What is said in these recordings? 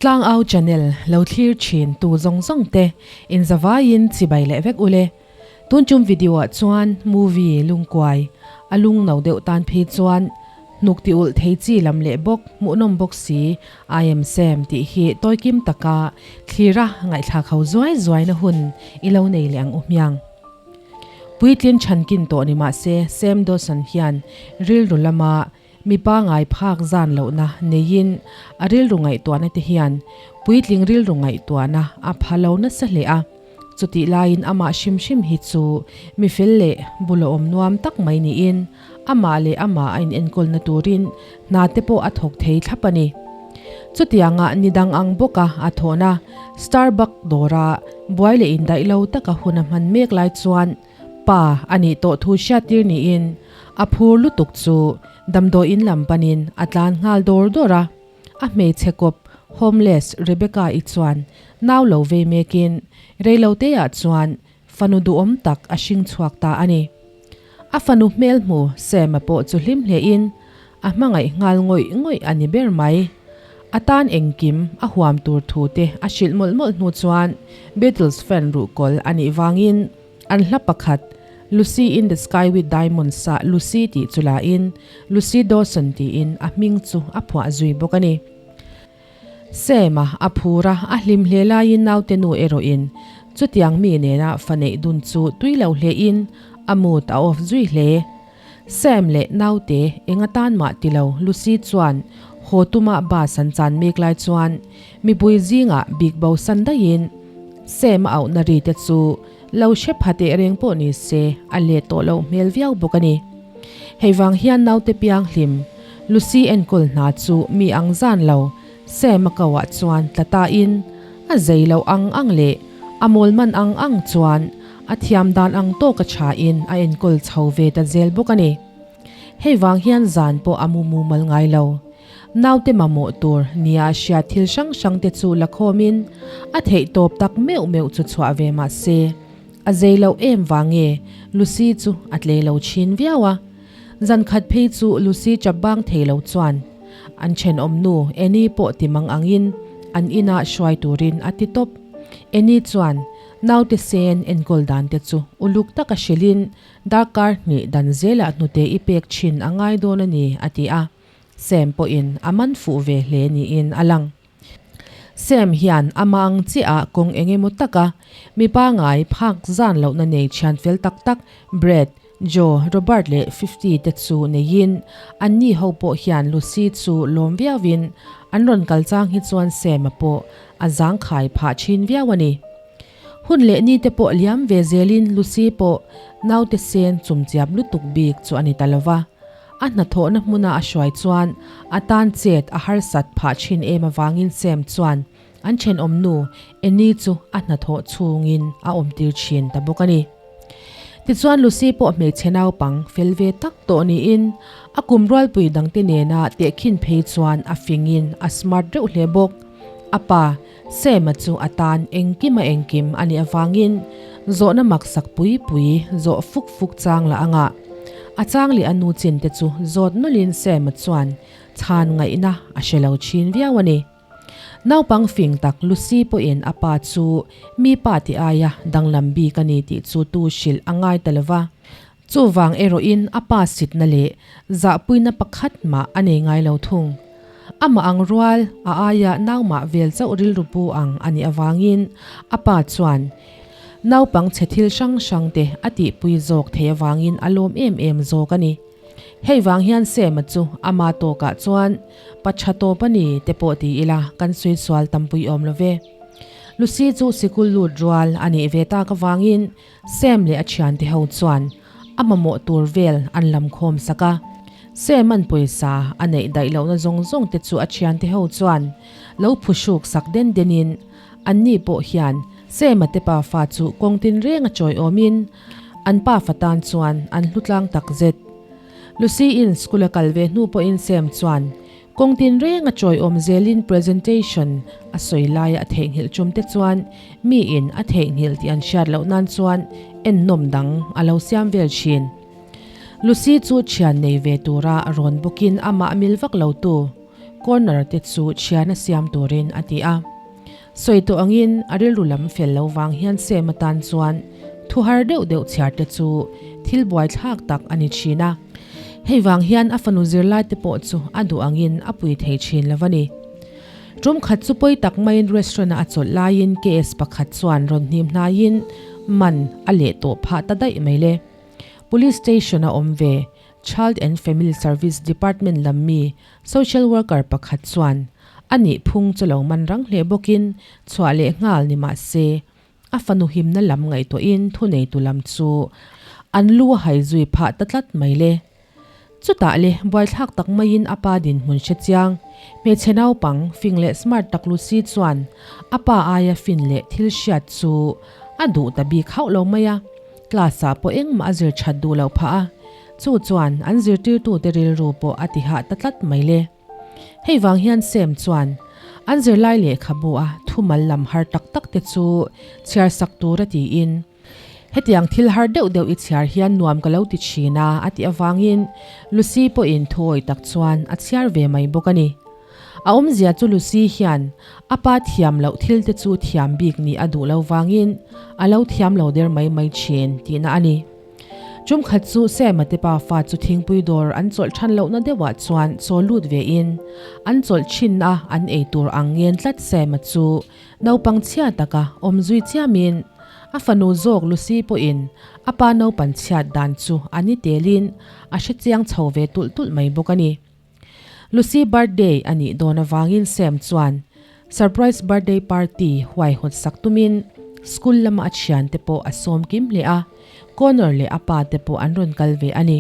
Tlangau channel lo thlir thin tu zawng zawng te in zavaiin chibai leh vek ule. Tun tum video ah chuan movie lungkuai a lung no deuh tan phei chuan hnuk ti ulh thei chi lam leh bawk hmuhnawm bawk si I am Sam tih hi tawikim taka thlira ngaihthlak ho zuai zuai na hun i lo nei leh ang u hmiang. Puitlin chhankin tawh ni mahse Sam Dawson hian rilru lama Mipa ngai phak zan lohna neiin a rilru ngaihtuahna te hian puitling rilru ngaihtuahna a pha lo nasa hle a. Chutih laiin amah hrim hrim hi chu mi fel leh bulawm nuam tak mai niin amah leh amah a inenkawlna turin hna te pawh a thawk thei thlap a ni. Chutianga ni dang ang bawka a thawhna Starbuck dawra buai leh indaih lo taka hun a hman mek lai chuan Pa a nih tawh thu hriattir niin a phur lutuk chu damdawiin lam panin a tlan nghal dawr dawr a. A hmeichhe kawp homeless Rebecca-i chuan nau lo vei mekin reiloteah chuan fanu duhawm tak a hring chhuak ta a ni. A fanu hmel hmu Sam-a pawh chu hlim hlein a hmangaih nghal ngawih ngawih a ni ber mai. A tan engkim a huam tur thu te a hrilh mawlh mawlh hnu chuan Beatles fan ruhkawl a nih vangin An hla pakhat, Lucy in the Sky with Diamonds ah Lucy tih chu la in, Lucy Dawson tiin a hming chu a phuah zui bawk a ni. Sam-a a phur a, a hlim hle laiin naute nu erawhin chutiang mi nena fa neih dun chu tui lo hlein a mood a off zui hle. Sam leh naute eng atan mah ti lo Lucy chuan haw tuma bus an chan mek lai chuan mipui zingah bik bo san daihin Sam a auhna ri te chu lo hre pha teh reng pawh ni se a let tawh loh hmel viau bawk a ni. Hei vang hian naute piang hlim Lucy enkawl hna chu mi ang zan lo Sam a ko ah chuan tla ta in a zei loh ang ang leh a mawl man ang ang chuan A thiam dan ang tawk a tha in a enkawl chho ve ta zel bawk a ni. Hei vang hian zan pawh a mu mumal ngai lo. Naute mamawh tur nia a hriat thil hrang hrang te chu la khawm in a theih tawp tak meuh meuh chu chhuah ve mah se a zei loh em vang nge Lucy chu a tlei lo thin viau a. Zan khat phei chu Lucy chap bang thei lo chuan an thenawm nu Annie pawh ti mang ang in an inah hruai turin a ti tawp. Annie chuan Naute sen enkawl dan te chu uluk taka hrilhin darkar hnih dan zelah hnute i pek thin a ngai dawn a ni, a ti a. Sam pawhin a man fuh ve hle niin a lang. Sam hian amah ang chiah kawng eng emaw taka mi pangai phak zan lohna nei thian fel tak tak Brad, Joe, Robert leh Fifty te chu neiin anni ho pawh hian Lucy chu lawm viauin an rawn kal chang hi chuan Sam-a pawh a zangkhai phah thin viau a ni. Hun leh ni te pawh liam ve zelin Lucy pawh naute sen chumchiap lutuk bik chu a ni ta lova. A hnathawhna hmuna a hruai chuan a tan chet a harsat phah thin em avangin Sam chuan an thenawm nu Annie chu a hnathawh chhungin a awmtir thin ta bawk a ni. Tichuan Lucy pawh hmeichhe naupang fel ve tak tawh niin a kum rualpui dangte nena tehkhin phei chuan a fingin a smart reuh hle bawk. A pa, Sam-a chu a tan engkim a engkim a nih avangin zawhna maksak pui pui zawh fuk fuk chang lah anga a chang leh a nu chin te chu zawt nawlhin Sam-a chuan chhan ngaihna a hre lo thin viau a ni. Naupang fing tak Lucy pawhin a pa chu mi pa ti aia danglam bik a ni tih chu tu hrilh a ngai ta lo va. Chuvang erawhin a pa sitna leh zahpuina pakhat mah a nei ngai lo thung. Amah ang rual a aia naumah vel chauh rilru pu ang a nih avangin a pa chuan naupang chhe thil hrang hrang te a tihpui zawk thei avangin a lawm em em zawk a ni. Hei vang hian Sema chu ama tawkah chuan pa tha tawp a ni te pawh ti ila kan sawi sual tampui awm lo ve. Lucy chu sikul lut rual a nih ve tak avangin Sam leh a thiante ho chuan a mamawh tur vel an lam khawm sak a. Sam an pawisa a neih daih lohna zawng zawng te chu a thiante ho chuan lo phuhruk sak den denin anni pawh hian Sam-a te pafa chu kawng tinreng a chawiawmin an pafa tan chuan an hlu tlang tak zet. Lucy-in school a kal ve hnu pawhin Sam chuan Kawng tinreng a chawiawm zelin presentation a sawi laia a theihnghilh chum te chuan miin a theihnghilh tih an hriat loh nan chuan ennawm dang a lo siam vel thin. Lucy chu thian nei ve tura rawn bawkin amah mil vak lo tu. Corner te chu thian a siam turin a ti a. Sawi tawh angin a rilru lam fel lo vang hian Sam atan chuan thu har deuh deuh chhiar te chu thil buaithlak tak a ni thin a. Hei vang hian a fanu zirlai te pawh chu a duh angin a pui thei thin lo a ni. Tum khat chu pawi tak maiin restaurant-a a chawlh laiin KS pakhat chuan rawn hnim hnaiin man a leh tawh phah ta daih mai le. Police station-a awm ve Child and Family Service Department lam mi Social worker pakhat chuan a nih phung chu lo man rang hle bawkin chhuah leh nghal ni mah se, a fanu himna lam ngaihtuahin thuneitu lam chu an lu a hai zui phah ta tlat mai le. Chutah le buaithlak tak maiin a pa dinhmun hre chiang, hmeichhe naupang fing leh smart tak Lucy chuan a pa aia fin leh thil hriat chu a duh ta bik hauh lo mai a. Class ah pawh engmah a zir that duh loh phah a, chu chuan an zirtirtute rilru pawh a ti hah ta tlat mai le. Hei vang hian Sam chuan an zirlai lehkhabu a thumal lam har tak tak te chu chhiar sak tur a tiin, Hetiang thil har deuh deuh i chhiar hian nuam ka lo ti thin a a tih avangin Lucy pawhin thuawi tak chuan a chhiar ve mai bawk a ni. A awmzia chu Lucy hian a pa thiam loh thil te chu thiam bik nih a duh lo vangin a lo thiam lo der mai mai thin tihna a ni. Tum khat chu Sam-a te pa fa chu thingpui dawr an chawlh than lohna deuhah chuan chaw lut vein an chawlh thinna an ei tur ang ngen tlat Sam-a chu naupang chhia taka awm zui chiamin a fanu zawk Lucy pawhin a pa naupan chhiat dan chu a ni telin a hrechiang chho ve tulh tulh mai bawk a ni. Lucy birthday a nih dawn avangin Sam chuan surprise birthday party huaihawt sak tumin school lama a thiante pawh a sawm kim hle a, Connor leh a pa te pawh an rawn kal ve a ni.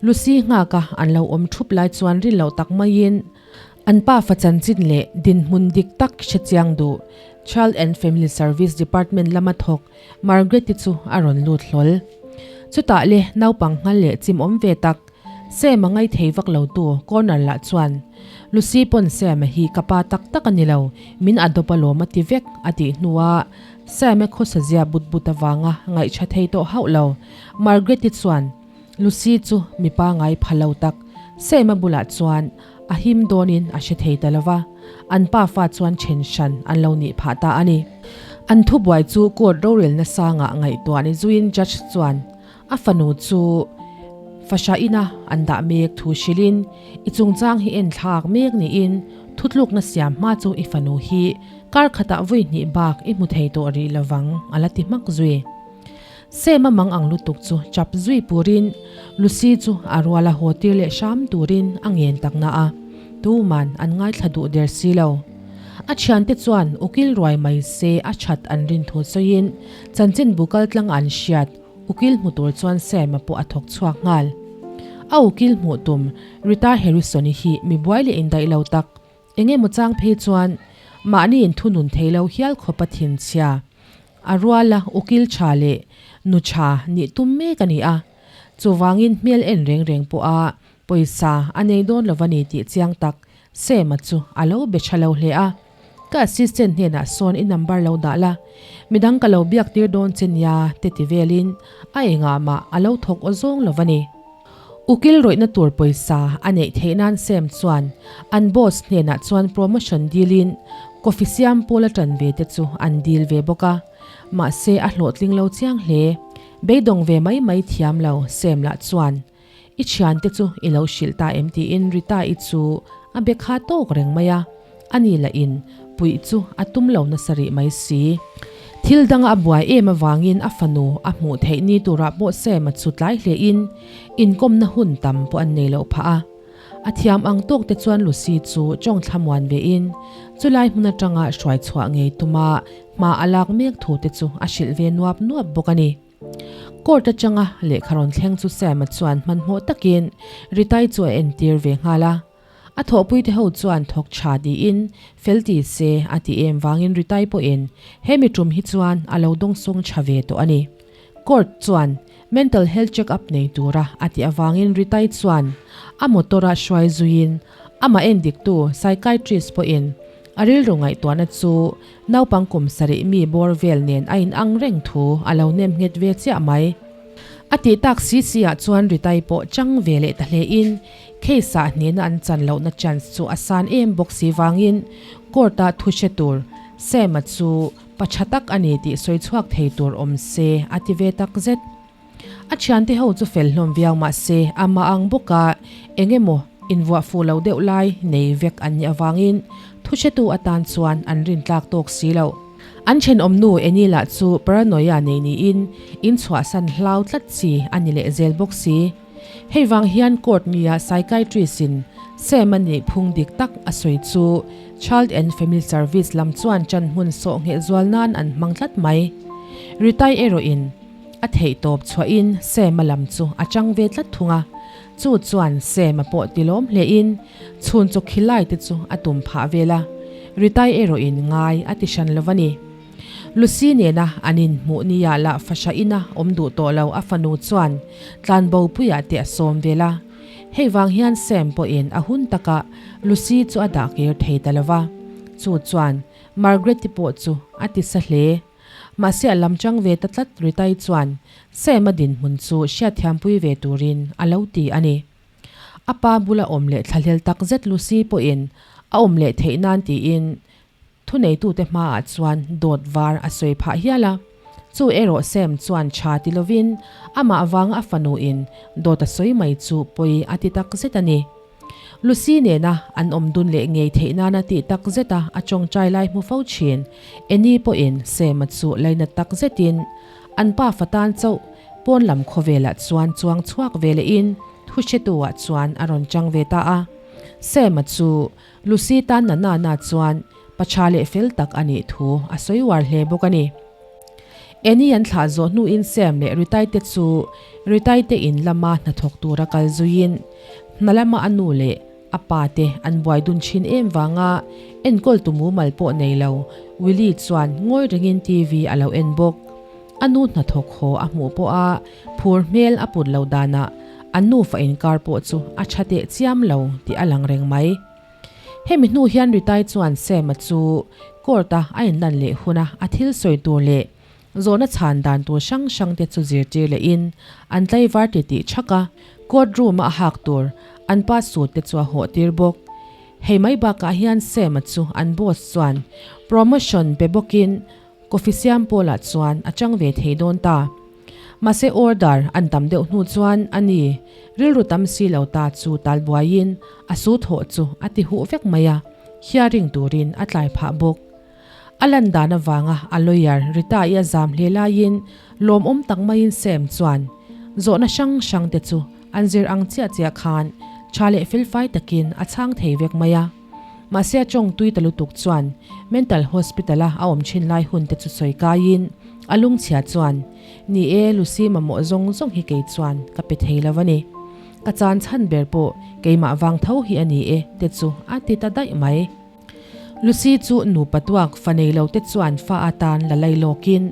Lucy nghaka an lo awm thup lai chuan rin loh tak maiin an pa fa chanchin leh dinhmun dik tak hre chiang duh Child and Family Service Department lama thawk Margaret-i chu a rawn lut hlawl. Chutah le naupang nghal leh chimawm ve tak Sam a ngaithei vak lo tu Connor lah chuan, Lucy pawn Sam a hi ka pa tak tak a ni lo, min a dawp alawm a ti vek a tih hnuah Sam a khawsa zia but but avanga ngaihṭha thei tawh hauh lo. Margaret-i chuan Lucy chu mipa ngai pha lo tak Sam a bulah chuan a him dawnin a hre thei ta lo va, an pa fa chuan ṭhen hran an lo nih phah ta a ni. An thubuai chu court rorelna sangah ngaihtuah ni zuiin judge chuan A fanu chu fahra ina an dah mek thu hrilhin, I chungchang hi en thlak mek niin thutlukna siam hma chu i fanu hi kar khatah vui hnih bak i hmu thei tawh rih lovang a la ti hmak zui. Sam a mang ang lutuk chu chap zui purin Lucy chu a ruala haw tir leh hram turin a ngen tak na a, tuman an ngaithla duh der si lo. A thiante chuan ukil ruai mai se a that an rin thu sawiin chanchinbu kaltlang an hriat Ukil hmu tur chuan Sam-a pawh a thawk chhuak nghal. A ukil hmuh tum Rita Harrison-i hi mi buai leh indaih lo tak, eng emaw chang phei chuan mahni inthunun thei lo hial khawp a thinchhia. A ruala ukil tha leh nu tha nih tum mek a ni a, chuvangin hmel en reng reng pawha pawisa a nei dawn lo va ni tih chiang tak Sam-a chu a lo be tha lo hle a. Ka assistant hnenah sawn i number lo dah la, midang ka lo biak tir dawn che nia te ti velin a engah mah a lo thawk aw zawng lo va ni. Ukil rawihna tur pawisa a neih theih nan Sam chuan an boss hnenah chuan promotion dilin coffee siam pawl a tan ve te chu an dil ve bawk a, mahse a hlawhtling lo chiang hle. Beidawng ve mai mai thiam lo Sam lah chuan I thiante chu i lo hrilh ta em tiin Rita-i chu a be kha tawk reng mai a, ani lah in puih chu a tum lo nasa rih mai si. Thil danga a buai em avangin a fanu a hmuh theih ni turah pawh Sam-a chu tlai hle in inkawmna hun tam pawh an nei loh phah a. A thiam ang tawk te chuan Lucy chu tawng thlamuan ve in chulai hmun atanga hruai chhuah ngei tuma hma a lak mek thu te chu a hrilh ve nuap nuap bawk a ni. Court atanga lehkha rawn thleng chu Sam-a chuan hmanhmawh takin Ritai chu a entir ve nghal a. A thawhpuite ho chuan thawk tha tiin fel ti se a ti em vangin Ritai pawhin he mi tum hi chuan a lo dawngsawng tha ve tawh a ni. Court chuan mental health check up nei tura a tih avangin Ritai chuan a motor-a hruai zuiin amah endiktu psychiatrist pawhin a rilru ngaihtuahna chu Naupang kum sarih mi bawr vel nen a in ang reng thu a lo nem nghet ve chiah mai. A tih tak si si ah chuan Ritai pawh chang ve leh ta hle in Case ah hnehna an chan lohna chance chu a san em bawk si vangin court ah thu hre tur Sam-a chu pa tha tak a ni tih sawi chhuak thei tur awm se a ti ve tak zet. A thiante ho chu fel hlawm viau mah se amah ang bawka eng emaw invuah fuh lo deuh lai nei vek an nih avangin thu hretu atan chuan an rintlak tawk si lo. An thenawm nu Eni lah chu paranoia nei niin inchhuahsan hlau tlat chi a ni leh zel bawk si. Hei vang hian court nia psychiatrist in Sam a nih phung dik tak a sawi chu Child and Family Service lam chuan ṭan hmun sawh ngheh zual nan an hmang tlat mai. Ritai erawh in a theih tawp chhuah in Sam a lam chu a chang ve tlat thung a, chu chuan Sam a pawh tilawm hle in chhun chaw khilai te chu a tum phah vel a, Ritai erawh in ngai a ti hran lo va ni. Lucy nena an inhmuh nia lah fahra ina awm duh tawh lo a fanu chuan tlanbo puiah te a sawm vel a. Hei vang hian Sam pawhin a hun takah Lucy chu a dah kir thei ta lo va. Chu chuan Margaret-i pawh chu a ti sa hle. Mahse a lam chang ve ta tlat Ritai chuan Sam-a dinhmun chu hriatthiampui ve turin a lo ti a ni. A pa bula awm leh thlahlel tak zet Lucy pawhin a awm leh theih nan tiin Thuneitute hmaah chuan dawt var a sawi phah hial a, chu erawh Sam chuan tha ti lovin amah vanga a fanuin dawt a sawi mai chu pawi a ti tak zet a ni. Lucy nena an awm dun leh ngei theih nana tih tak zeta a tawngtai lai hmu fo thin Annie pawhin Sam-a chu lainat tak zetin an pa fa tan chauh pawn lam khawvelah chuan chuang chhuak ve lehin thuhretu-ah chuan a rawn chang ve ta a. Sam-a chu Lucy tan na na na chuan pa tha leh fel tak a nih thu a sawi uar hle bawk a ni. Annie an thlah zawh hnuin Sam leh Ritai te chu Ritai te in lama hnathawk tura kal zuiin hna lama a nu leh a pa te an buai dun thin em vanga enkawl tu mumal pawh nei lo Willie chuan ngawi rengin TV a lo en bawk. A nu hnathawk haw a hmuh pawha phur hmel a put lo danah an nufa inkar pawh chu a tha teh chiam lo tih a lang reng mai. Hemi hnu hian Ritai chuan Sam-a chu court-a a inlan leh huna a thil sawi tur leh zawhna chhan dan tur hrang hrang te chu zirtir lehin an tlaivar titih thak a, court room-a a hak tur an pa suit te chu a hawh tir bawk. Hei mai bakah hian Sam-a chu an boss chuan promotion pe bawkin Coffee siam pawlah chuan a chang ve thei dawn ta. Mahse order an tam deuh hnu chuan a ni rilru tam si lo ta chu tal buaiin a su thawh chu a ti huh vek mai a, hearing turin a tlai phah bawk. A lan dan avanga a lawyer Rita-i a zam hle laiin lawmawm tak maiin Sam chuan zawhna hrang hrang te chu an zir ang chiah chiah khan tha leh felfai takin a chhang thei vek mai a. Mahse a tawng tui ta lutuk chuan mental hospital a a awm thin lai hun te chu sawi kaiin a lungchhia chuan, Ni e, Lucy mamawh zawng zawng hi kei chuan ka pe thei lo a ni. Ka chan chhan ber pawh keimah vang tho hi a ni e te chu a ti ta daih mai. Lucy chu nupa tuak fa nei lo te chuan fa atan la lai lawkin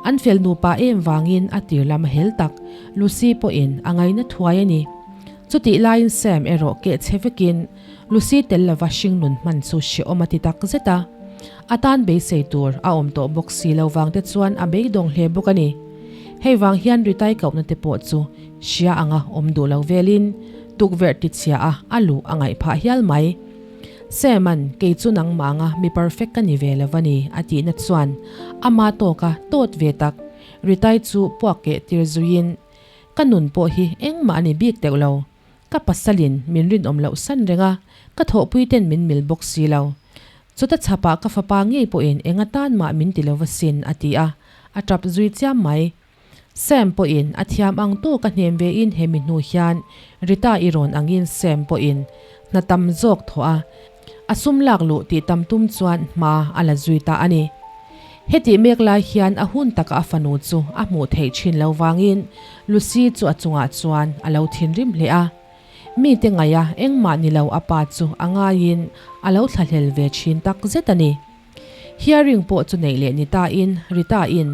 an fel nupa em vangin a tir lam a hel tak Lucy pawhin a ngaina thuai a ni. Chutih laiin Sam erawh keh chhe vekin Lucy tel lova hringnun hman chu hrehawm a ti tak zet a. A tan beisei tur a awm tawh bawk si lo vang te chuan a beidawng hle bawk a ni. Hei vang hian Ritai kohna te pawh chu hria anga awm duh lo velin tukverh tichhia a a luh a ngaih phah hial mai. Sam-a'n kei chu nangmah anga mi perfect ka ni ve lo a ni a tihna chuan ama tawka tawt ve tak Ritai chu puak keh tir zuiin ka nun pawh hi engmah a ni bik teuh lo. Ka pasalin min rinawm loh san reng a, ka thawhpui ten min mil bawk si lo. Chuta chhapah ka fapa ngei pawhin eng atan mah min ti lo va sin a ti a, a tap zui chiam mai. Sam pawhin a thiam ang tawk a hnem vein he mi hnu hian Rita i rawn angin Sam pawhin hna tam zawk thawh a, a sum lak luh tih tam tum chuan hma a la zui ta a ni. Hetih mek lai hian a hun taka a fanu chu a hmuh theih thin lo vangin Lucy chu a chungah chuan a lo thinrim hle a. Mite ngaih a engmah ni lo a pa chu a ngaiin a lo thlahlel ve thin tak zet a ni. Hearing pawh chu neih leh ni tain Rita-in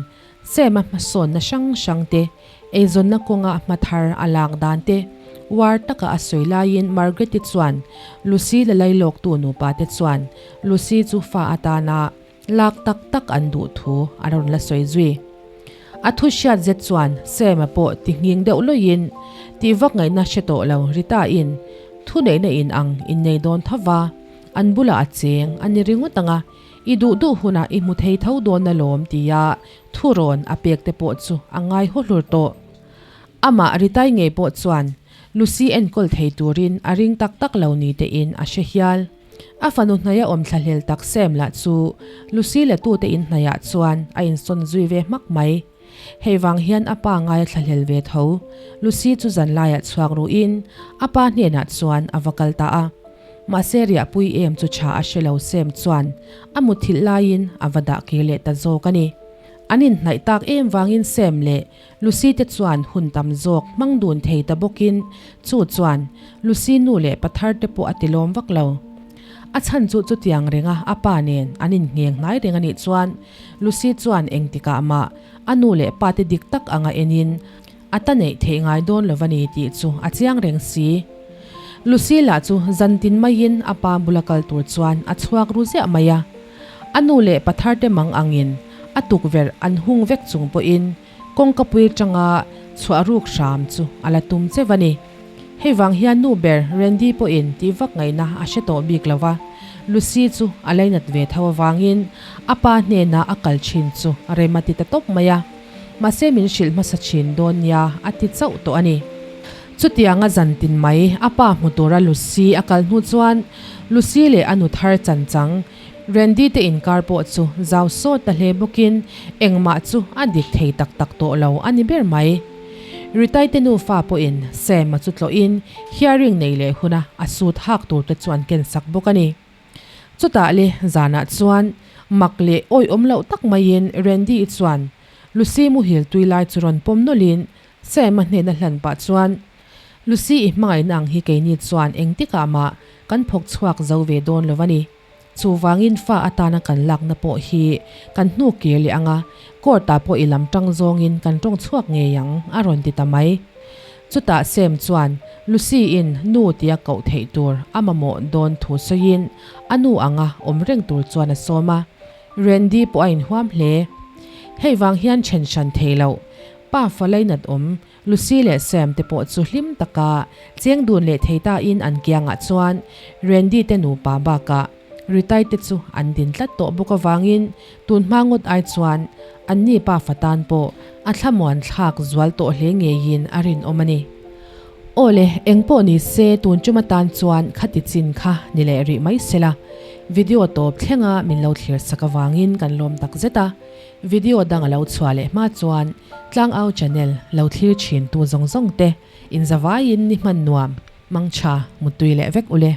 Sam-a hmasawnna hrang hrang te, eizawnna kawnga hma thar a lak dan te, uar taka a sawi laiin Margaret-i chuan Lucy la lailawktu nupa te chuan Lucy chu fa atana Lak tak tak an duh thu a rawn la sawi zui. A thu hriat zet chuan Sam-a pawh ti nghing deuh lawiin tih vak ngaihna hre tawh lo Rita-in. Thuneihna in ang innei dawn tho va, an bulah a cheng a ni ringawt ang a, i duh duh hunah i hmu thei tho dawn alawm tia thurawn a pek te pawh chu a ngai haw hlur tawh. Amah Ritai ngei pawh chuan Lucy enkawl thei turin a ring tak tak lo ni tein a hre hial. A fanu hnaia awm thlahlel tak Sam lah chu Lucy la tute in hnaiah chuan a insawn zui ve hmak mai. Hei vang hian a pa ngai a thlahlel ve tho. Lucy chu zan laiah chhuak ruhin a pa hnenah chuan a va kal ta a. Mahse riahpui em chu tha a hre lo Sam chuan a mutthilh laiin a va dah kir leh ta zawk a ni. An inhnaih tak em vangin Sam leh Lucy te chuan hun tam zawk hmang dun thei ta bawkin chu chuan Lucy nu leh pa thar te pawh a ti lawm vak lo. A chhan chu chutiang renga a pa nen an inngheng hnai reng a nih chuan Lucy chuan engtikah mah a nu leh pa te dik tak anga enin a ta neih theih ngai dawn lo va ni tih chu a chiang reng si. Lucy lah chu zantin maiin a pa bula kal tur chuan a chhuak ru ziah mai a. A nu leh pa thar te mang angin a tukverh an hung vek chung pawhin kawngkapui atanga chhuah ruk hram chu a la tum cheuh a ni. Hei vang hian nu ber Randy pawhin tih vak ngaihna a hre tawh bik lo va, Lucy chu a lainat ve tho avangin a pa hnena a kal thin chu rem a ti ta tawp mai a, mahse min hrilh hmasa thin dawn nia a ti chauh tawh a ni. Chutianga zan tin mai a pa hmu tura Lucy a kal hnu chuan Lucy leh a nu thar chanchang Randy te inkar pawh chu zau sawt ta hle bawkin engmah chu a dik thei tak tak tawh lo a ni ber mai. Ritai te nufa pawhin Sam-a chu tlawhin hearing nei leh huna a suit hak tur te chu an ken sak bawk a ni. Chutah le zanah chuan mak leh awihawm loh tak maiin Randy-i chuan Lucy muhil tui lai chu rawn pawm nawlhin Sam-a hnena hlan pah chuan Lucy i hmangaihna ang hi keini chuan engtikah mah kan phawk chhuak zo ve dawn lo a ni. Chuvangin fa atana kan lakna pawh hi kan hnu kir leh ang a, court ah pawh i lam tang zawngin kan tawng chhuak ngei ang, a rawn ti ta mai. Chutah Sam chuan Lucy in nu tia koh theih tur a mamawh dawn thu sawiin a nu anga awm reng tur chuan a sawm a. Randy pawh a inhuam hle. Hei vang hian then hran thei loh. Pa fa lainat awm Lucy leh Sam te pawh chu hlim taka cheng dun leh thei tain an kiangah chuan Randy te nupa bakah Ritai te chu an din tlat tawh bawk avangin tun hma ngawt ai chuan anni pafa tan pawh a thlamuan thlak zual tawh hle ngeiin a rinawm a ni. Aw le, eng pawh ni se tun tum atan chuan khati chin kha ni leh rih mai sela, video tawp thlenga min lo thlir sak avangin kan lawm tak zet a. Video dang a lo chhuah leh hma chuan Tlangau channel lo thlir thin tu zawng zawng te in zavaiin ni hman nuam, mangtha, muttui leh vek ule.